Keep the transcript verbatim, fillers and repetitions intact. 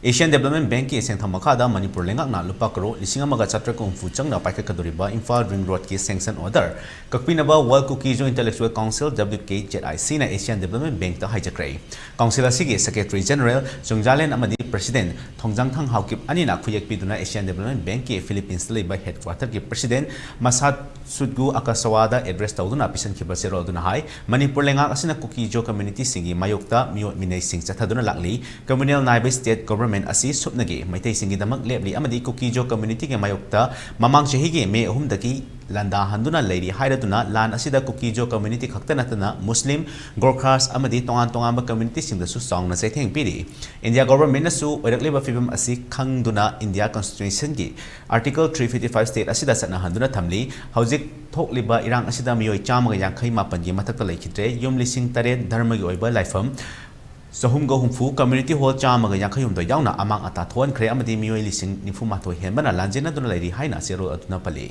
Asian Development Bankꯀꯤ ꯁꯦꯟꯊꯪ ꯃꯈꯥꯗ ꯃꯅꯤꯄꯨꯔ ꯂꯩꯉꯥꯛꯅ ꯂꯨꯄꯥ ꯀꯔꯣꯔ ꯂꯤꯁꯤꯡ ꯑꯃꯒ ꯆꯥꯇ꯭ꯔꯦꯠꯀ ꯍꯨꯝꯐꯨ ꯆꯪꯅ ꯄꯥꯏꯈꯠꯀꯗꯧꯔꯤꯕ ꯏꯝꯐꯥꯜ ꯔꯤꯡ ꯔꯣꯗꯀꯤ sanction order ꯀꯛꯄꯤꯅꯕ World Kuki-Zo Intellectual Council, W K Z I C ꯅ Asian Development Bankꯇ ꯍꯥꯏꯖꯈ꯭ꯔꯦ꯫ Council ꯑꯁꯤꯒꯤ Secretary General ꯆꯨꯡꯖꯥꯂꯦꯟ ꯑꯃꯗꯤ President ꯊꯣꯡꯖꯥꯡꯊꯪ ꯍꯥꯎꯀꯤꯞ ꯑꯅꯤꯅ ꯈꯨꯌꯦꯛ ꯄꯤꯗꯨꯅ Asian Development Bankꯀꯤ Philippines ꯂꯩꯕ headquarterꯒꯤ President ꯃꯁꯥꯠꯁꯨꯠꯒꯨ ꯑꯀꯥꯁꯥꯋꯥꯗ address ꯇꯧꯗꯨꯅ ꯄꯤꯁꯤꯟꯈꯤꯕ ꯆꯦꯔꯣꯜ ꯑꯗꯨꯅ ꯍꯥꯏ, ꯃꯅꯤꯄꯨꯔ ꯂꯩꯉꯥꯛ ꯑꯁꯤꯅ ꯀꯨꯀꯤ-ꯖꯣ communityꯁꯤꯡꯒꯤ ꯃꯥꯌꯣꯛꯇ ꯃꯤꯑꯣꯠ ꯃꯤꯅꯩꯁꯤꯡ ꯆꯠꯊꯗꯨꯅ ꯂꯥꯛꯂꯤ꯫ Criminal ꯅꯥꯏꯕ state government ꯑꯁꯤ ꯁꯨꯞꯅꯒꯤ ꯃꯩꯇꯩꯁꯤꯡꯒꯤꯗꯃꯛ ꯂꯦꯞꯂꯤ ꯑꯃꯗꯤ ꯀꯨꯀꯤ-ꯖꯣ communityꯒꯤ ꯃꯥꯌꯣꯛꯇ ꯃꯃꯥꯡ ꯆꯍꯤꯒꯤ ꯃꯦ ꯑꯍꯨꯝꯗꯒꯤ ꯂꯥꯟꯗꯥꯍꯟꯗꯨꯅ ꯂꯩꯔꯤ ꯍꯥꯏꯔꯗꯨꯅ ꯂꯥꯟ ꯑꯁꯤꯗ ꯀꯨꯀꯤ-ꯖꯣ community ꯈꯛꯇ ꯅꯠꯇꯅ ꯃꯨꯁꯂꯤꯝ, ꯒꯣꯔꯈꯥꯁ ꯑꯃꯗꯤ ꯇꯣꯉꯥꯟ ꯇꯣꯉꯥꯟꯕ communityꯁꯤꯡꯗꯁꯨ ꯆꯥꯎꯅ ꯆꯩꯊꯦꯡ ꯄꯤꯔꯤ꯫ ꯏꯟꯗꯤꯌꯥ governmentꯅꯁꯨ ꯑꯣꯏꯔꯛꯂꯤꯕ ꯐꯤꯕꯝ ꯑꯁꯤ ꯈꯪꯗꯨꯅ India constitutionꯒꯤ Article three fifty-five state ꯑꯁꯤꯗ ꯆꯠꯅꯍꯟꯗꯨꯅ ꯊꯝꯂꯤ꯫ ꯍꯧꯖꯤꯛ ꯊꯣꯛꯂꯤꯕ ꯏꯔꯥꯡ ꯑꯁꯤꯗ ꯃꯤꯑꯣꯏ ꯆꯥꯝꯃꯒ ꯌꯥꯡꯈꯩ ꯃꯥꯄꯟꯒꯤ ꯃꯊꯛꯇ ꯂꯩꯈꯤꯗ꯭ꯔꯦ꯫ ꯌꯨꯝ ꯂꯤꯁꯤꯡ ꯇꯔꯦꯠ, ꯙꯔꯃꯒꯤ ꯑꯣꯏꯕ ꯂꯥꯏꯐꯝ ꯆꯍꯨꯝꯒ ꯍꯨꯝꯐꯨ, community hall ꯆꯥꯝꯃꯒ ꯌꯥꯡꯈꯩ ꯍꯨꯝꯗꯣꯏ ꯌꯥꯎꯅ ꯑꯃꯥꯡ ꯑꯇꯥ ꯊꯣꯛꯍꯟꯈ꯭ꯔꯦ ꯑꯃꯗꯤ ꯃꯤꯑꯣꯏ ꯂꯤꯁꯤꯡ ꯅꯤꯐꯨ ꯃꯥꯊꯣꯏ ꯍꯦꯟꯕꯅ ꯂꯥꯟꯖꯦꯟꯅꯗꯨꯅ ꯂꯩꯔꯤ ꯍꯥꯏꯅ ꯆꯦꯔꯣꯜ ꯑꯗꯨꯅ ꯄꯜꯂꯤ꯫